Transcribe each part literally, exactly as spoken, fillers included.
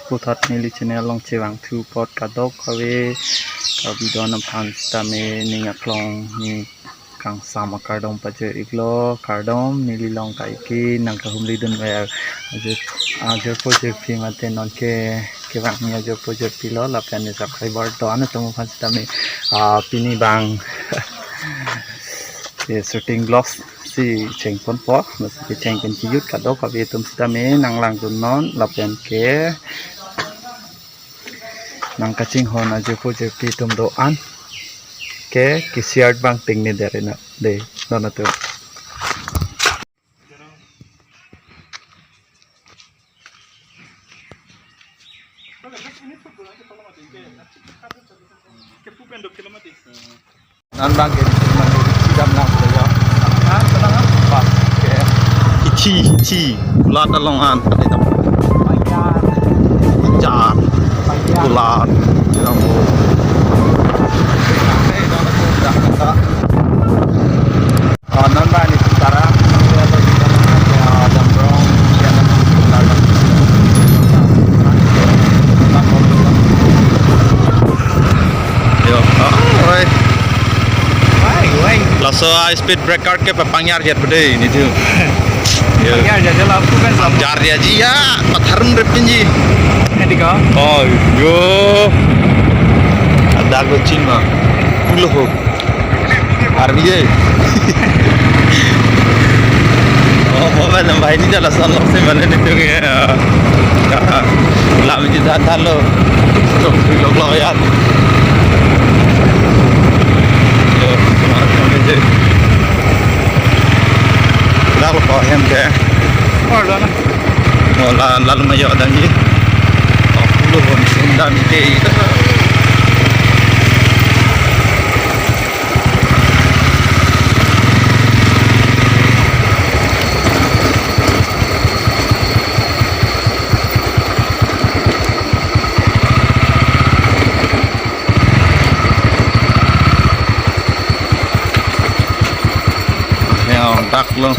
Puthot neli channel along chevangthu apot kadokave Karbi Don aphan sitame ning aklong ning kangsam akardom pajir-iklo, kardom. Neli long kaike nangkahumri dunver ajirpo ajirpi mate nonke kevangji ajirpo ajirpi lo lapen ne subscriber do-an atum aphan sitame, ah, pini bang, eh, shooting vlogs si chengponpo, masi kecheng pen kejut kadokave atum sitame nanglangdunnon lapen ke nangkachinghon ajirpo ajirpi atum do-an ke ke-share abang tengne dere na de, don atum. Non bang ke sidam nang pulo ya. Ah, tenang ah. Pas ke. Hichi, hichi. Kulat along an. Tadi tam. Pajar. Pajar. Pajar. Kulat. Yang bu. Sampai dah, dah, dah. Ah, non bang ni sekarang. Ya, Damrong. Ya, Damrong. Yo, alright. Wai, wai. Laso a speed breaker ke papangyar jat pede ini tu. Yo. Pangyar jat jala aku kan sama. Jar ya ji ya, patharum repin ji. Nanti kau. Oh, yo. Ada go chin ma. Pulo ho. Army ye. Oh, mo ba nang bahini jala son lok se mane ni tu ke. Lam ji da da lo. Lok lok lok ya. Yo, semangat kami je. Dak lo ko hem ke. Or lo na. Oh, la la lo ma yo dan ji. Oh, pulo bon sundam ke. Ya, dak lo.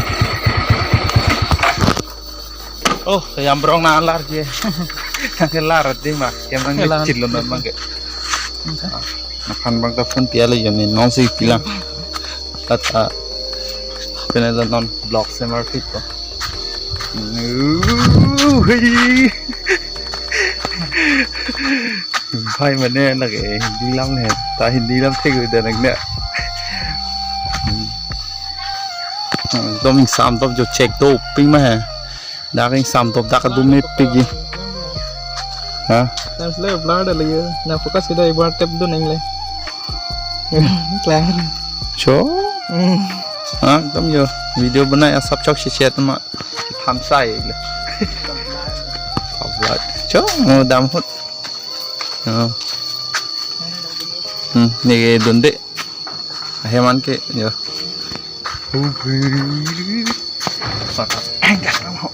Oh, Damrong nang lar je. Nang ke lar ding ma. Kemang ke lar. Chit lo non bang ke. Entah. Aphan bang ta phone pi ale yo ne non si pilang. Tata. Pene lo non vlog se mar fit ko. Uh, hei. Bhai mane lake Hindi lam he. Ta Hindi lam thik udah nang na. Ekdom ingsam top jo check dopik ma he. Dak ingsam top dak adu mepik ji. Ha? Lens le blur da le. Na focus kita ibar tap dun nang le. Klar. Cho? Hmm. Ha, ekdom jo. Video banai asap chok si chet ma. Hamsai le. Cho, mo dam hut. Oh. Hmm, ne dun de. Aheman ke, yo. Hu, hu. Sakat. Enggak mau.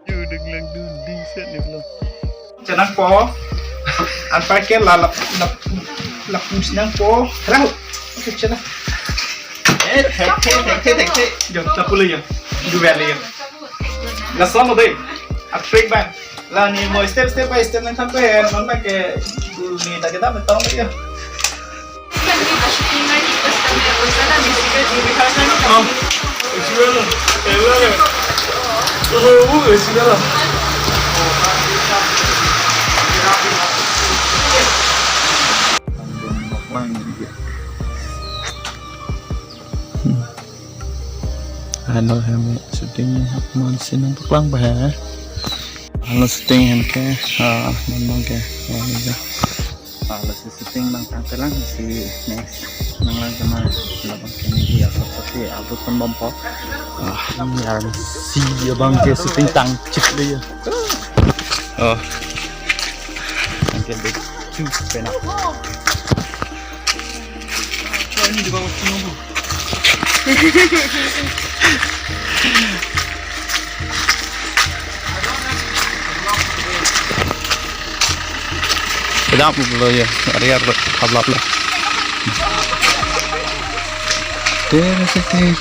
Yo, deng lang dun di set ni belum. Chenangpo. Anpar ke la la la la pus nangpo. Rau. Oke, chenang. Eh, thek the, thek the, thek the. Jo, la pulo jo. Du vel jo. Lason lo dei. A trick bang. La ne mo step step by step nangthan pen, non bang ke du ne ta kedam tong jo. Oh, isi lo. Eh, lo. Oh, isi lo. Ano hem shooting man si nangpaklang ba he. Ano shooting hem ke, ah, non bang ke, oh, ni ja. Ah, lasi shooting nangtang telang si next nanglang kemana. Labang ke ni dia, tapi aku pun bompo. Ah, ni aram si abang ke shooting tang chip le ya. Oh. Oke, back to pena. Kedap lo ya, ari ar hablap lo. Terus itu.